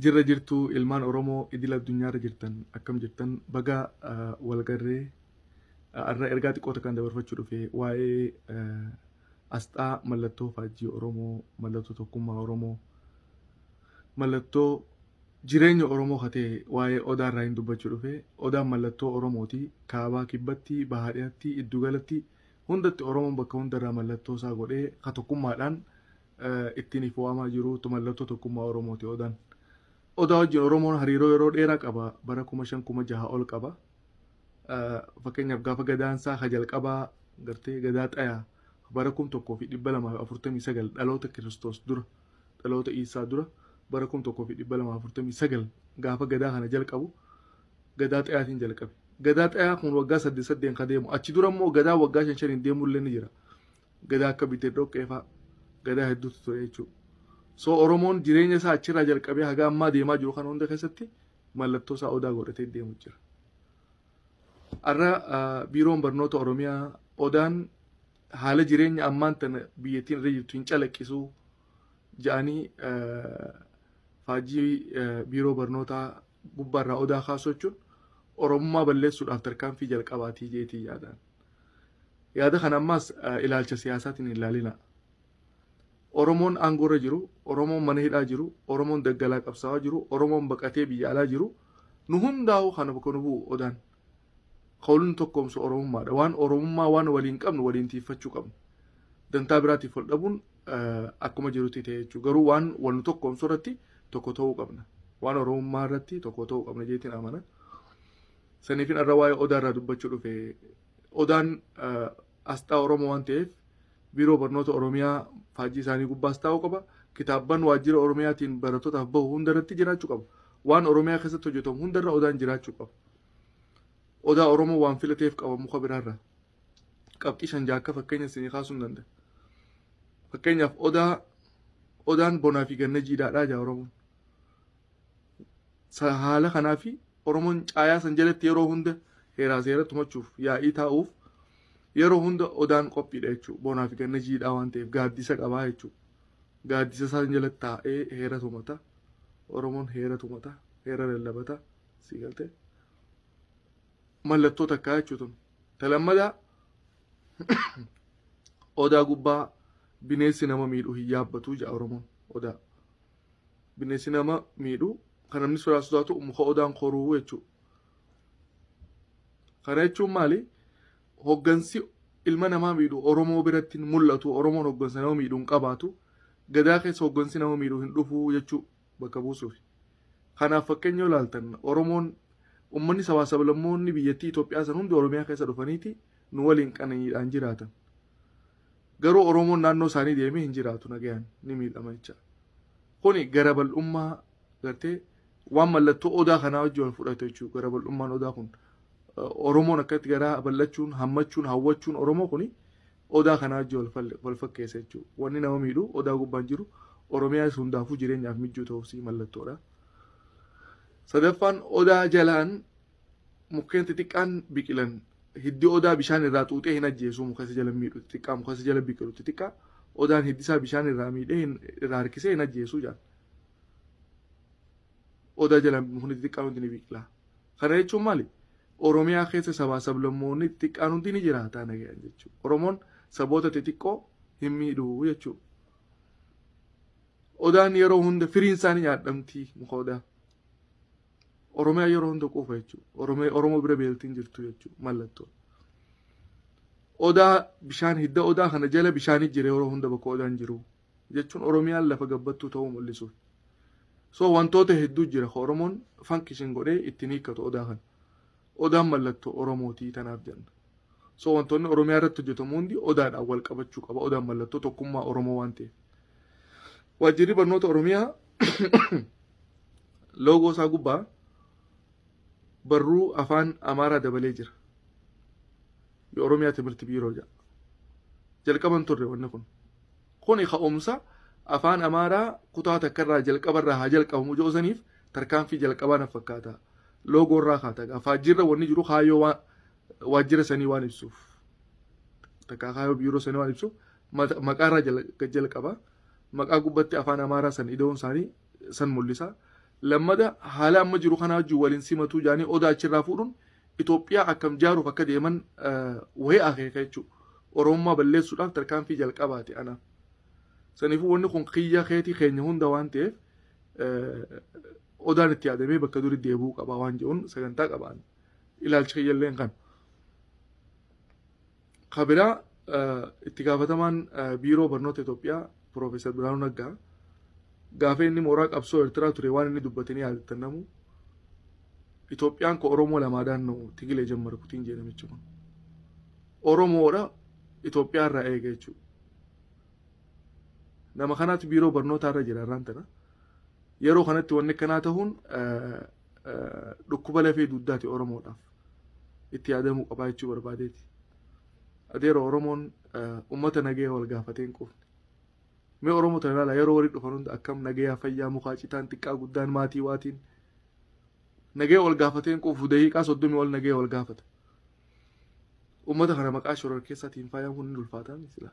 Jirra jirtuu ilmaan Oromoo idil addunyaarra jirtan akkam jirtan baga walgarree har'a ergaa xiqqoo takkaan dabarfachuu dhufe waa'ee asxaa mallattoo faajjii Oromoo mallattoo tokkummaa Oromoo mallattoo jireenya Oromoo ka ta'e waa'ee odaa irraa hin dubbachuu dhufe. Odaan mallattoo Oromooti, kaabaa kibbatti, bahaa dhihatti, iddugalatti, hundatti Oromoon bakka hundarraa mallattoo isaa godhee ka tokkummaadhaan ittiin if waamaa jiru mallattoo tokkummaa Oromooti Odaan. Odaa wajjin Oromoon hariiroo yeroo dheeraa qaba. Bara 5000 6000 ol qaba. Fakkeenyaaf gaafa gadaansaa ka jalqabaa gartee gadaa xayaa bara 1249 dhaloota Kiristoos dura dhaloota Iisaa dura bara 1249 gaafa gadaa kana jalqabu gadaa xayaatiin jalqabe. Gadaa xayaa kun waggaa saddeet saddeet ka deemu achi dura immoo gadaa waggaa shan shaniin deemullee ni jira. Gadaa akka bitee dhoqqee fa'a gadaa hedduutu ture jechuudha. So Oromoon jireenya isaa achirraa jalqabee haga ammaa deemaa jiru kana hunda keessatti mallattoo isaa odaa godhatee deemu jira. Har'a biiroon barnoota Oromiyaa odaan haala jireenya ammaan tana biyyattiin irra jirtu hin calaqqisu jedhanii faajjii biiroo barnootaa gubbaarraa odaa kaasuu jechuun Oromummaa balleessuudhaaf tarkaanfii jalqabaatii jeetii yaadaan. Yaada kana ammaas ilaalcha siyaasaatiin hin ilaalina. Oromoon aangoorra jiru, Oromoon mana hidhaa jiru, Oromoon daggalaa qabsaa'aa jiru, Oromoon baqatee biyya alaa jiru, nu hundaa'u kana bakka nu bu'u odaan. Kan nu tokkoomsu Oromummaadha. Waan Oromummaa waan waliin qabnu waliin tiiffachuu qabna. Dantaa biraatiif wal dhabuun akkuma jirutti ta'e jechuudha. Garuu waan wal nu tokkoomsu irratti tokko ta'uu qabna. Waan Oromummaa irratti tokko ta'uu qabna jeetiin amana. Saniifin irra waa'ee odaa irraa dubbachuu dhufe. Odaan asxaa Oromoo waan ta'eef Biiroo Barnoota Oromiyaa faajjii isaanii gubbaas taa'uu qaba. Kitaabban waajjira Oromiyaatiin barattootaaf bahu hunda irratti jiraachuu qaba. Waan Oromiyaa keessatti hojjetamu hundarra odaan jiraachuu qaba. Odaa Oromoo waan filateef qaba muka biraarraa. Qabxii shan jaha akka fakkeenya isinii kaasuu hin danda'a. Fakkeenyaaf odaa odaan bonaa fi ganna jiidhaadhaa jaa Oromoon. Haala kanaa fi Oromoon caayaa san jalatti yeroo hunda heeraa seera tumachuuf yaa'ii taa'uuf yeroo hunda odaan qophiidha jechuudha. Bonaa fi ganna jiidhaa waan ta'eef gaaddisa qabaa jechuudha. Gaaddisa isaan jalatti taa'ee heera tumata. Oromoon heera tumata, heera lallabata. Sii galtee? Mallattoo takkaa jechuudha tun. Ta lammadaa odaa gubbaa bineensi nama miidhu hin yaabbatu jedha Oromoon odaa. Bineensi nama miidhu kan namni sodaa sodaatu muka odaan koruu jechuudha. Kana jechuun maali? Hoggansi ilma namaa miidhu Oromoo biratti hin mul'atu. Oromoon hoggansa nama miidhu hin qabaatu. Gadaa keessa hoggansi nama miidhu hin dhufu jechuu bakka buusuuf. Kanaaf fakkeenya yoo ilaaltan Oromoon uummanni sabaa sablammoonni biyyattii Itoophiyaa san hundi Oromiyaa keessa dhufaniiti nu waliin qananiidhaan jiraatan. Garuu Oromoon naannoo isaanii deemee hin jiraatu nagayaan ni miidhama jecha. Kuni gara bal'ummaa gartee waan mallattoo odaa kanaa wajjin wal fudhatu jechuudha. Gara bal'ummaan odaa kun Oromoon akkatti garaa bal'achuun, hammachuun, hawwachuun Oromoo kuni odaa kanaa wajjin wal fakkeessa jechuudha. Wanni nama miidhu odaa gubbaan jiru Oromiyaas hundaafuu jireenyaaf mijjuu ta'uusii mallattoodha. Sadaffaan odaa jalaan mukkeen xixiqqaan biqilan hiddi odaa bishaan irraa xuuxee hin ajjeesu muka isa jala miidhu xixiqqaa muka isa jala biqilu xixiqqaa odaan hiddi isaa bishaan irraa miidhee irraa harkisee hin ajjeesu jaan. Odaa jala mukni xixiqqaan hundi ni biqila. Kana jechuun maali? Oromiyaa keessa sabaa sablammoonni xixiqqaan hundi ni jiraata nagayaan jechuudha. Oromoon saboota xixiqqoo hin miidhu jechuudha. Odaan yeroo hunda firiin isaa ni nyaadhamti muka odaa. Oromiyaa yeroo hunda quufa jechuudha. Oromiyaa Oromoo bira beeltiin jirtu jechuudha mallattoo. Odaa bishaan hidda odaa kana jala bishaanii jira yeroo hunda bakka odaan jiru jechuun Oromiyaan lafa gabbattuu ta'uu mul'isuuf. So wantoota hedduu jira ka Oromoon function godhee ittiin hiikkatu odaa kana. Odaan mallattoo Oromootii tanaaf jenna. So wantoonni Oromiyaa irratti hojjetamu hundi odaadhaan wal qabachuu qaba. Odaan mallattoo tokkummaa Oromoo waan ta'eef. Waajjirri barnoota Oromiyaa loogoo isaa gubbaa barruu afaan Amaaraa dabalee jira. Oromiyaa Timirti Biiroo jedha. Jalqaban turre wanni kun. Kuni ka'umsa afaan Amaaraa kutaa takkarraa jalqabarraa haa jalqabamu jedhu saniif tarkaanfii jalqabaa na fakkaata. Loogoo irraa kaata. Faajjiirra wanni jiru kaayyoo waajjira sanii waan ibsuuf. Takkaa kaayyoo biiroo sanii waan ibsuuf maqaarraa jalqaba. Maqaa gubbatti afaan Amaaraa san ida'uun isaanii san mul'isa. Lammada haala amma jiru kanaa wajjin waliin simatuu jaanii odaa achirraa fuudhuun Itoophiyaa akkam jaaruuf akka deeman wayii akeeka jechuudha. Oromummaa balleessuudhaaf tarkaanfii jalqabaati anaaf. Saniifuu wanni kun kiyya keetii keenya hunda waan ta'eef odaan itti yaadamee bakka duri deebi'uu qaba waan jedhuun sagantaa qabaan. Ilaalchi kiyyalleen kana. Ka biraa itti gaafatamaan biiroo barnoota Itoophiyaa Piroofeesar Birhaanuu Naggaa gaafa inni mooraa qabsoo Eertiraa ture waan inni dubbate ni yaadattan namu. Itoophiyaan ko Oromoo lamaadhaan nu tigilee jammara kutiin jedhe namichi kun. Oromoodha Itoophiyaa irraa eega jechuudha. Nama kanaatu biiroo barnootaa irra jira irraan tana. Yeroo kanatti wanni akkanaa ta'uun dhukkuba lafee dugdaati Oromoodhaaf. Itti yaadamuu qabaa jechuu barbaadeeti. Adeero Oromoon uummata nagaya wal gaafatee hin quufne. Mee Oromoo tana ilaala yeroo walii dhufan hunda akkam nagayaa fayyaa mukaa citaan xiqqaa guddaan maatii waatiin nagaya wal gaafatee hin quufu daqiiqaa 30 ol nagaya wal gaafata. Uummata kana maqaa shororkeessaatiin faayaan kun ni ulfaataa silaa.